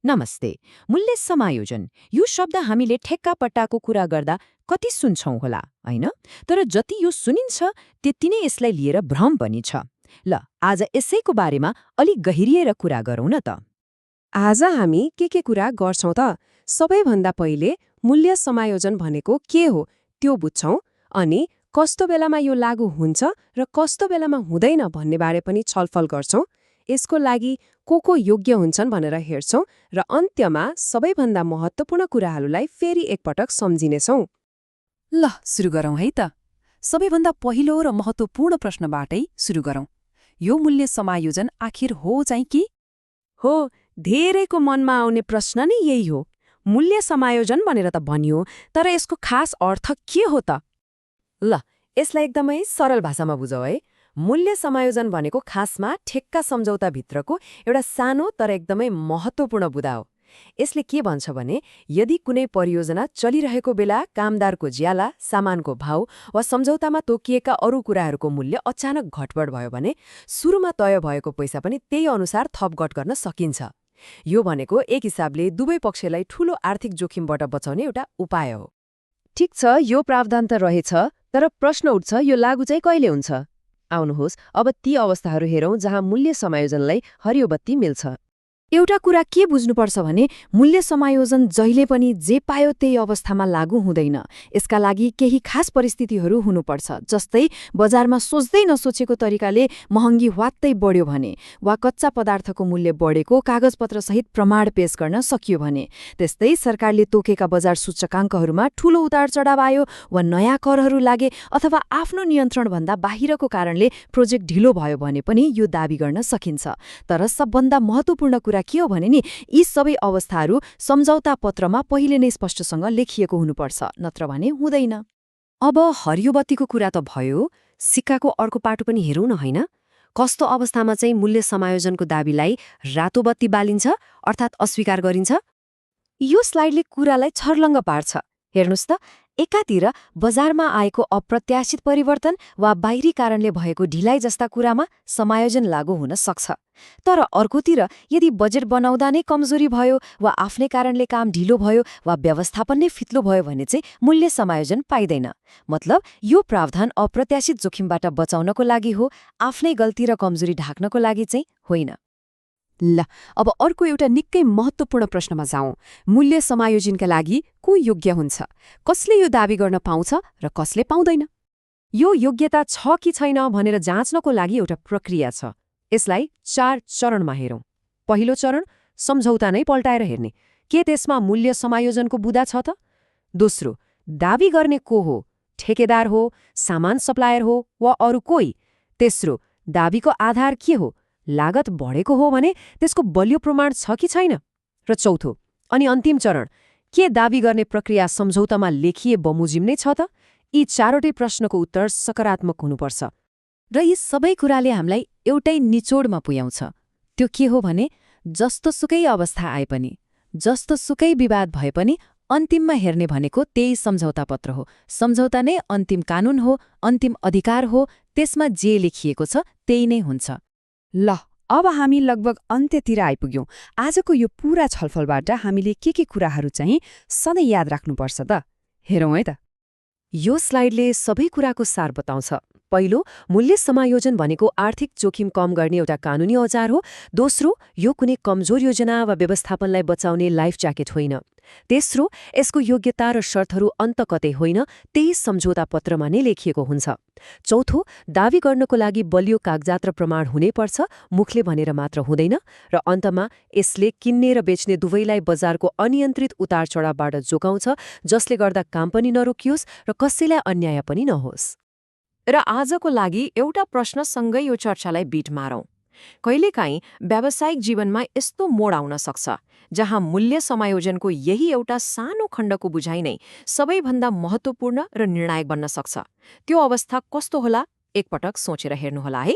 नमस्ते। मूल्य समायोजन यो शब्द हामीले ठेक्कापट्टाको कुरा गर्दा कति सुन्छौं होला, हैन? तर जति यो सुनिन्छ त्यति नै यसलाई लिएर भ्रम पनि छ। ल, आज यसैको बारेमा अलि गहिरिएर कुरा गरौँ न त। आज हामी के कुरा गर्छौं त? सबैभन्दा पहिले मूल्य समायोजन भनेको के हो त्यो बुझ्छौं, अनि कस्तो बेलामा यो लागू हुन्छ र कस्तो बेलामा हुँदैन भन्ने बारे पनि छलफल गर्छौं। यसको लागि को योग्य हुन्छन् भनेर हेर्छौं र अन्त्यमा सबैभन्दा महत्त्वपूर्ण कुराहरूलाई फेरि एकपटक सम्झिनेछौं। ल, सुरु गरौँ है त। सबैभन्दा पहिलो र महत्त्वपूर्ण प्रश्नबाटै सुरु गरौँ। यो मूल्य समायोजन आखिर हो चाहिँ के? हो, धेरैको मनमा आउने प्रश्न नै यही हो। मूल्य समायोजन भनेर त भनियो, तर यसको खास अर्थ के हो त? ल, यसलाई एकदमै सरल भाषामा बुझौँ है। मूल्य समायोजन भनेको खासमा ठेक्का सम्झौताभित्रको एउटा सानो तर एकदमै महत्त्वपूर्ण बुँदा हो। यसले के भन्छ भने, यदि कुनै परियोजना चलिरहेको बेला कामदारको ज्याला, सामानको भाउ वा सम्झौतामा तोकिएका अरू कुराहरूको मूल्य अचानक घटबड भयो भने सुरुमा तय भएको पैसा पनि त्यही अनुसार थपघट गर्न सकिन्छ। यो भनेको एक हिसाबले दुवै पक्षलाई ठूलो आर्थिक जोखिमबाट बचाउने एउटा उपाय हो। ठिक छ, यो प्रावधान त रहेछ, तर प्रश्न उठ्छ, यो लागू चाहिँ कहिले हुन्छ? आउनुहोस्, अब ती अवस्थाहरू हेरौँ जहाँ मूल्य समायोजनलाई हरियो बत्ती मिल्छ। एउटा कुरा के बुझ्नुपर्छ भने मूल्य समायोजन जहिले पनि जे पायो त्यही अवस्थामा लागू हुँदैन। यसका लागि केही खास परिस्थितिहरू हुनुपर्छ, जस्तै बजारमा सोच्दै नसोचेको तरिकाले महँगी वात्तै बढ्यो भने, वा कच्चा पदार्थको मूल्य बढेको कागजपत्रसहित प्रमाण पेश गर्न सकियो भने, त्यस्तै सरकारले तोकेका बजार सूचकाङ्कहरूमा ठूलो उतार चढाव आयो, वा नयाँ करहरू लागे, अथवा आफ्नो नियन्त्रणभन्दा बाहिरको कारणले प्रोजेक्ट ढिलो भयो भने पनि यो दाबी गर्न सकिन्छ। तर सबभन्दा महत्त्वपूर्ण कुरा के हो भने नि, यी सबै अवस्थाहरू सम्झौता पत्रमा पहिले नै स्पष्टसँग लेखिएको हुनुपर्छ, नत्र भने हुँदैन। अब हरियो बत्तीको कुरा त भयो, सिक्काको अर्को पाटो पनि हेरौँ न, होइन? कस्तो अवस्थामा चाहिँ मूल्य समायोजनको दाबीलाई रातो बत्ती बालिन्छ, अर्थात् अस्वीकार गरिन्छ? यो स्लाइडले कुरालाई छर्लङ्ग पार्छ। हेर्नुस् त, एकातिर बजारमा आएको अप्रत्याशित परिवर्तन वा बाहिरी कारणले भएको ढिलाइ जस्ता कुरामा समायोजन लागू हुन सक्छ। तर अर्कोतिर यदि बजेट बनाउँदा नै कमजोरी भयो, वा आफ्नै कारणले काम ढिलो भयो, वा व्यवस्थापन नै फित्लो भयो भने चाहिँ मूल्य समायोजन पाइँदैन। मतलब यो प्रावधान अप्रत्याशित जोखिमबाट बचाउनको लागि हो, आफ्नै गल्ती र कमजोरी ढाक्नको लागि चाहिँ होइन। ल, अब अर्को एउटा निकै महत्त्वपूर्ण प्रश्नमा जाउँ। मूल्य समायोजनका लागि को योग्य हुन्छ? कसले यो दाबी गर्न पाउँछ र कसले पाउँदैन? यो योग्यता छ कि छैन भनेर जाँच्नको लागि एउटा प्रक्रिया छ। यसलाई 4 चरणमा हेरौँ। पहिलो चरण, सम्झौता नै पल्टाएर हेर्ने। के त्यसमा मूल्य समायोजनको बुँदा छ त? दोस्रो, दाबी गर्ने को हो? ठेकेदार हो, सामान सप्लायर हो, वा अरू कोही? तेस्रो, दाबीको आधार के हो? लागत बढेको हो भने त्यसको बलियो प्रमाण छ कि छैन? र चौथो अनि अन्तिम चरण, के दाबी गर्ने प्रक्रिया सम्झौतामा लेखिए बमोजिम नै छ त? यी चारवटै प्रश्नको उत्तर सकारात्मक हुनुपर्छ। र यी सबै कुराले हामीलाई एउटै निचोडमा पुर्याउँछ। त्यो के हो भने, जस्तो सुकै अवस्था आए पनि, जस्तो सुकै विवाद भए पनि अन्तिममा हेर्ने भनेको त्यही सम्झौता पत्र हो। सम्झौता नै अन्तिम कानून हो, अन्तिम अधिकार हो, त्यसमा जे लेखिएको छ त्यही नै हुन्छ। ल, अब हामी लगभग अन्त्यतिर आइपुग्यौं। आजको यो पूरा छलफलबाट हामीले के कुराहरू चाहिँ सधैँ याद राख्नुपर्छ त? हेरौँ है त। यो स्लाइडले सबै कुराको सार बताउँछ। पहिलो, मूल्य समायोजन भनेको आर्थिक जोखिम कम गर्ने एउटा कानूनी औजार हो। दोस्रो, यो कुनै कमजोर योजना वा व्यवस्थापनलाई बचाउने लाइफ ज्याकेट होइन। तेस्रो, यसको योग्यता र शर्तहरू अन्त कतै होइन, त्यही सम्झौता पत्रमा नै लेखिएको हुन्छ। चौथो, दावी गर्नको लागि बलियो कागजात र प्रमाण हुनैपर्छ, मुखले भनेर मात्र हुँदैन। र अन्तमा, यसले किन्ने र बेच्ने दुवैलाई बजारको अनियन्त्रित उतार चढावबाट जोगाउँछ, जसले गर्दा काम पनि नरोकियोस् र कसैलाई अन्याय पनि नहोस्। र आजको लागि एउटा प्रश्नसँगै यो चर्चालाई बिट मारौँ। कहिलेकाहीँ व्यावसायिक जीवनमा यस्तो मोड आउन सक्छ जहाँ मूल्य समायोजनको यही एउटा सानो खण्डको बुझाइ नै सबैभन्दा महत्त्वपूर्ण र निर्णायक बन्न सक्छ। त्यो अवस्था कस्तो होला, एकपटक सोचेर हेर्नुहोला है।